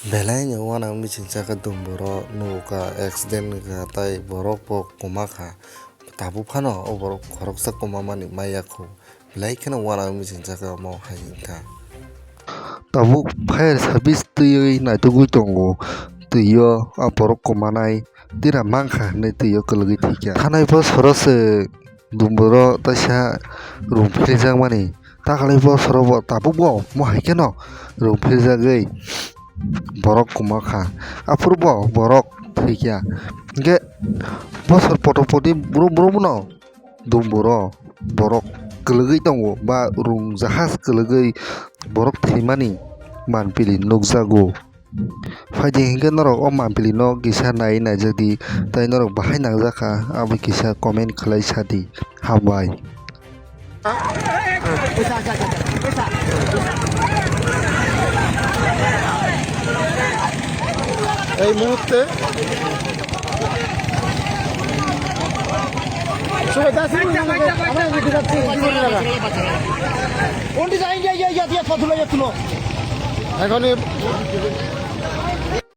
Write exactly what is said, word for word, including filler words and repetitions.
Belai no uanang bwsajak kha, dumborok nugo kha, accident wngkha, tai borok bo kwma kha. Tabuk phano o borok khoroksa kwma mani maya kho. Belai kheno uanang bwsajak kha omo hai wngkha. Tabuk fire service twiwi naitugwi tongo. Twio a borok kwmanai tira mankha hinwi twio kwlwgwi thwikha. Thanai bosoro se dumborok taisa rung phirjakmani. Takalai bosoro bo tabuk bo mo hai kheno rung phirjagwi borok kwma kha. Aphuru bo borok thwikha. Hinkhe bosor poto poti brum brum no dumburo borok kwlwgwi tongo ba rung jahaj kwlwgwi borok thwimani manpili nukjago. Phaidi hinkhe norok o manpili no kisa nai naijak di, tai norok bahai nangjak kha abo kisa comment khlai sa di. Hambai. এই মুহূর্তে এখন এই